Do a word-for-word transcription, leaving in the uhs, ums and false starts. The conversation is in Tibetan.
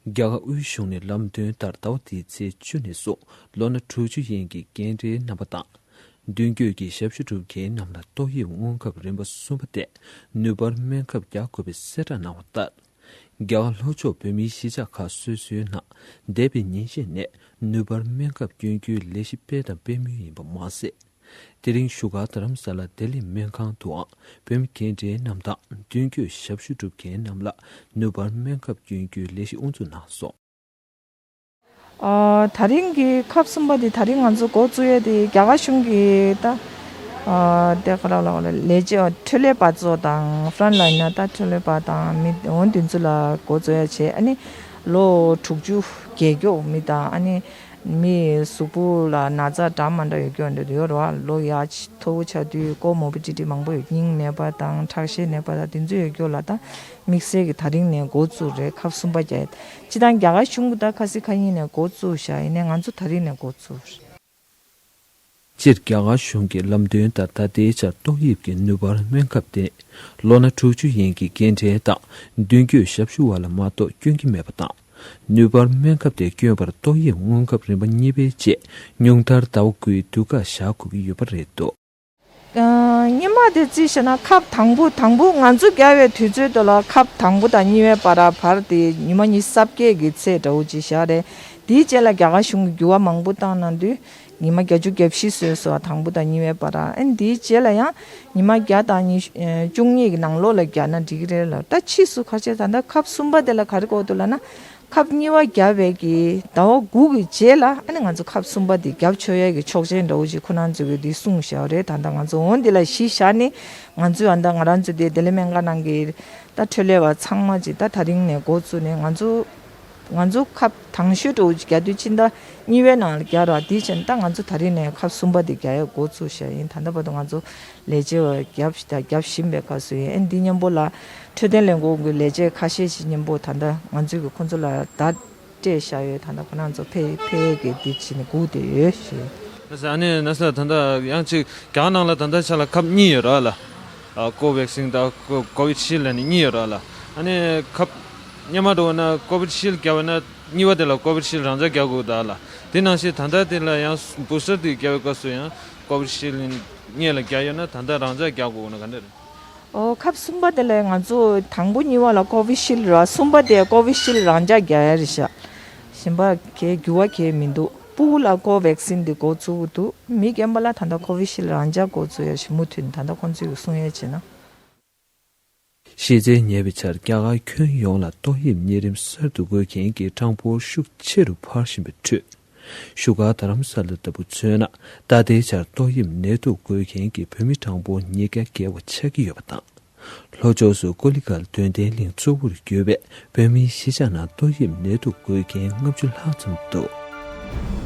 རྒྱ་གར་དབུས་གཞུང་ནས་ལམ་སྟོན་ལྟར་ཟླ་བ་འདིའི་ཚེས་བཅུ་ནས་བཟུང་ལོ་ན་དྲུག་ཅུ་ཡན་གྱི་རྒན་གྲས་རྣམ་པ་དང་། མདུན་སྐྱོད་ཀྱི་ཞབས་ཞུ་སྒྲུབ་མཁན་རྣམས་ལ་ཏོག་དབྱིབས་སྔོན་ཁབ་རིམ་པ་གསུམ་པ་དེ་ནུས་པར་སྨན་ཁབ་རྒྱག་དགོས་པའི་གསལ་བསྒྲགས་གནང་བ་ལྟར། རྒྱ་གར་ལྷོ་ཕྱོགས་བོད་མིའི་གཞིས་ཆགས་ཁག་སོ་སོའི་ནང་འདས་པའི་ཉིན་ཤས་ནས་ནུས་པར་སྨན་ཁབ་སྐྱོན་རྒྱུའི་ལས་གཞི་སྤེལ་དང་སྤེལ་མུས་ཡིན་པ་མ་ཟད། དེ་རིང་བཞུགས་སྒར་རྡ་རམ་ས་ལ་བདེ་ལེགས་སྨན་ཁང་དུའང་བོད་མི་རྒན་གྲས་རྣམས་དང་མདུན་སྐྱོད་ཞབས་ཞུ་སྒྲུབ་མཁན་རྣམས་ལ་ནུས་པར་སྨན་ཁབ་སྐྱོན་རྒྱུའི་ལས་གཞི་དབུ་འཛུགས་གནང་སོང་། ཨ། ད་རིང་གི་ཁབ་གསུམ་པ་དེ་ད་རིང་ང་ཚོ་འགོ་བཙུགས་ཡས་དེ་རྒྱ་གར་གཞུང་གི་ད་ཨ་དེ་ག་ར་ལ་ལས་བྱེད་འཕྲོད་ལས་པ་ཚོ་དང་ཕ་རན་ཊི་ལའིན་ན་ད་འཕྲོད་ལས་པ་དང་མི་འོ་དེ་ཚོ་ལ་འགོ་བཙུགས་ཡས་བྱས། ཨ་ནི་ལོ་དྲུག་ཅུ་བརྒལ་མཁན་མི་དང་ཨ་ནི་མི་གཟུགས་པོ་ལ་ན་ཚ་འདྲ་མི་འདྲ་ཡོད་མཁན་འདྲ་ཡོད་རེད་བ། ལོ་ཡར་མཐོ་པོ་ཆགས་དུས་ཀོ་མོ་བི་ཌི་ཊི་མང་པོ་ཡོད། སྙིང་ནད་པ་དང་ཁྲག་ཤེད་ནད་པ་དང་དེ་ཚོ་ཡོད་མཁན་ལ་ད་དམིགས་བསལ་གྱི་ད་རིང་ནས་འགོ་བཙུགས་རེད། ཁབ་གསུམ་པ་རྒྱག་ཡས། སྤྱིར་བཏང་རྒྱ་གར་གཞུང་གིས་ད་ཁ་སང་ཁ་ཉིན་ནས་འགོ་བཙུགས་བཞག་ཡིན་ནའི་ང་ཚོ་ད་རིང་ནས་འགོ་བཙུགས་རེད། སྤྱིར་རྒྱ་གར་གཞུང་གི་ལམ་སྟོན་ལྟར་ད་ལྟའི་ཆར་ཏོག་དབྱིབས་ཀྱི་ནུས་པར་སྨན་ཁབ་དེ་ལོ་ན་དྲུག་ཅུ་ཡན་གྱི་རྒན་གྲས་དང་མདུན་སྐྱོད་ཞབས་ཞུ་བ་ལ་མ་གཏོགས་སྐྱོན་གྱི་མེད་པ་དང་། ནུས་པར་སྨན་ཁབ་དེ་བསྐྱོན་པར་ཏོག་དབྱིབས་སྔོན་ཁབ་རིམ་པ་གཉིས་པའི་རྗེས་ཉུང་མཐར་ཟླ་བ་དགུའི་དུས་བཀག་བཞག་དགོས་ཀྱི་ཡོད་པ་རེད་འདུག། ཨ། སྔོན་མ་དེ་རྩིས་བྱས་ན་ཁབ་དང་པོ་དང་པོ་ང་ཚོ་བརྒྱབ་པའི་དུས་ཚོད་དེ་ལ་ཁབ་དང་པོ་དང་གཉིས་པའི་བར་བར་དེ་ཉི་མ་ཉི་ཤུ་རྩ་བརྒྱད་ཀྱི་ཚད་འདྲ་བོ་ཅིག་བཞག་རེད། དེའི་རྗེས་ལ་རྒྱ་གར་གཞུང་གིས་འགྱུར་བ་མང་པོ་བཏང་གནང་དུས་ཉི་མ་བརྒྱད་ཅུ་གྱ་བཞི་བཟོས་སོང་། དང་པོ་དང་གཉིས་པའི་བར། ཨ་ནི་དེའི་རྗེས་ལ་ཡང་ཉི་མ་བརྒྱ་དང་ཉི་ཤུ་ཨ་བཅུ་གཉིས་ཀྱི་ནང་ལོགས་ལ་བརྒྱབ་ན་འགྲིག་གི་རེད་ལབ། ད་ཕྱིས་སུ་ཁ་ཤས་ད་ལྟ་ཁབ་གསུམ་པ་དེ་ལ་ག་རེ་གོ་འདུག་ལབ་ན། ཁབ་གཉིས་པ་བརྒྱབ་པའི་གི་ཟླ་བ་དགུ་གི་རྗེས་ལ་ཨ་ནི་ང་ཚོ་ཁབ་གསུམ་པ་དེ་བརྒྱབ་ཆོག་ཡས་ཀྱི་ཆོག་མཆན་འདྲ་བོ་ཅིག་ཁོ་རང་ཚོ་གིས་འདི་གསུངས་བཞག་རེད། ད་ལྟ་ང་ཚོ་འོ་འདི་ལ་གཞི་བཞག་ནས་ང་ཚོས་ཨ་ད་ང་རང་ཚོ་དེ་བདེ་ལེགས་སྨན་ཁང་ནང་གི་ད་འཕྲོད་ལས་པ་ཚང་མ་ཅིག་ད་ད་རིང་ནས་འགོ་བཙུགས་ནས་ང་ཚོ་ང་ཚོ་ཁབ་དང་ཤོས་འདྲ་བོ་ཅིག་བརྒྱབ་དུས་ཕྱི་ཟླ་གཉིས་པའི་ནང་ལ་བརྒྱབ་ར། དེའི་ཕྱིར་ད་ང་ཚོ་ད་རིང་ནས་ཁབ་གསུམ་པ་དེ་བརྒྱབ་ཡས་འགོ་བཙུགས་བཞག་ཡིན། ད་ལྟ་བར་དུ་ང་ཚོ་ལས་བྱེད་པ་བརྒྱབ་ད་བརྒྱབ་བཞིན་པའི་སྐབས་སུ་ཡིན། ཨ་ནི་འདི་མཉམ་པོ་ལ་འཕྲོད་བསྟེན་ལས་ཁུངས་ཀྱི་ལས་བྱེད་ཁ་ཤས་ཤིག་མཉམ་པོ་ད་ལྟ་ང་ཚོས་ཀྱི་ཁོང་ཚོ་ལ་བརྡ་སྤྲད་བཞག་ཡོད། ད་ལྟ་ཁོ་རང་ཚོ་ཕེབས་ཕེབས་ཀྱི་འདི་བྱས་ནས་སྒུག་བསྡད་ཡོད་ཞེས། ལགས་སོ། ཨ་ནི་ན་ས་ད་ལྟ་ཡང་ཅིག་རྒྱ་གར་ནང་ལ་ད་ལྟ་ཆ་ལ་ཁབ་གཉིས་ཡོད་ར་ལ། ཨ་ཀོ་ཝེག་སིན་དང་ཀོ་ཀོ་བི་ཤིལ་ལབ་ནས་གཉིས་ཡོད་ར་ལ། ཨ་ནི་ཁབ་སྔོན་མ་འདྲ་བོ་ན་ཀོ་བི་ཤིལ་བརྒྱབ་པ་ན་གཉིས་པ་དེ་ལ་ཀོ་བི་ཤིལ་རང་འཇགས་རྒྱག་དགོས་ད་ལ། དེ་ནང་བཞིན་ད་ལྟ་དེ་ལ་ཡང་བུ་སི་ཊར་དེ་བརྒྱབ་པའི་སྐབས་སུ་ཡང་ཀོ་བི་ཤིལ་སྔོན་ལ་བརྒྱབ་ཡོད་ན་ད་ལྟ་རང་འཇགས་རྒྱག་དགོས་ན་ག་འདྲ་རེད། ཨོ། ཁབ་གསུམ་པ་དེ་ལ་ང་ཚོ་དང་པོ་གཉིས་པ་ལ་ཀོ་བི་ཤིལ་ར། གསུམ་པ་དེ་ཀོ་བི་ཤིལ་རང་འཇགས་རྒྱག་ཡ་རེད་ཤག། གཞན་པ་གའི་འགྱུར་བ་གའི་མི་འདུག། སྤུ་གུ་ལ་ཀོ་ཝེག་སིན་དེ་འགོ་བཙུགས་འདུག། མི་རྒན་པ་ལ་ད་ལྟ་ཀོ་བི་ཤིལ་རང་འཇགས་འགོ་བཙུགས་ཡ་ཞིག་མུ་མཐུད་ནས་ད་ལྟ་ཁོང་ཚོས་གསུང་ཡ་བྱས་ན། གཞི་རྩའི་ཉེ་བའི་ཆར་རྒྱ་གར་ཁྱོན་ཡོངས་ལ་ཏོག་དབྱིབས་གཉན་རིམས་གསར་དུ་འགོས་མཁན་གྱི་གྲངས་འབོར་ཤུགས་ཆེ་རུ་འཕར་བཞིན་པའི་ཁྲོད། བཞུགས་སྒར་རྡ་རམ་ས་ལ་ལྟ་བུ་མཚོན་ན་ད་ལྟའི་ཆར་ཏོག་དབྱིབས་ནད་དུག་འགོས་མཁན་གྱི་བོད་མི་གྲངས་འབོར་ཉིས་བརྒྱ་བརྒལ་བ་ཆགས་ཀྱི་ཡོད་པ་དང་། ལྷོ་ཕྱོགས་སུ་ཀོ་ལི་གྷལ་དོན་ལྡན་གླིང་གཙོ་བོར་གྱུར་པའི་བོད་མིའི་གཞིས་ཆགས་ནང་ཏོག་དབྱིབས་ནད་དུག་འགོས་མཁན་ལྔ་བཅུ་ལྷག་ཙམ་འདུག།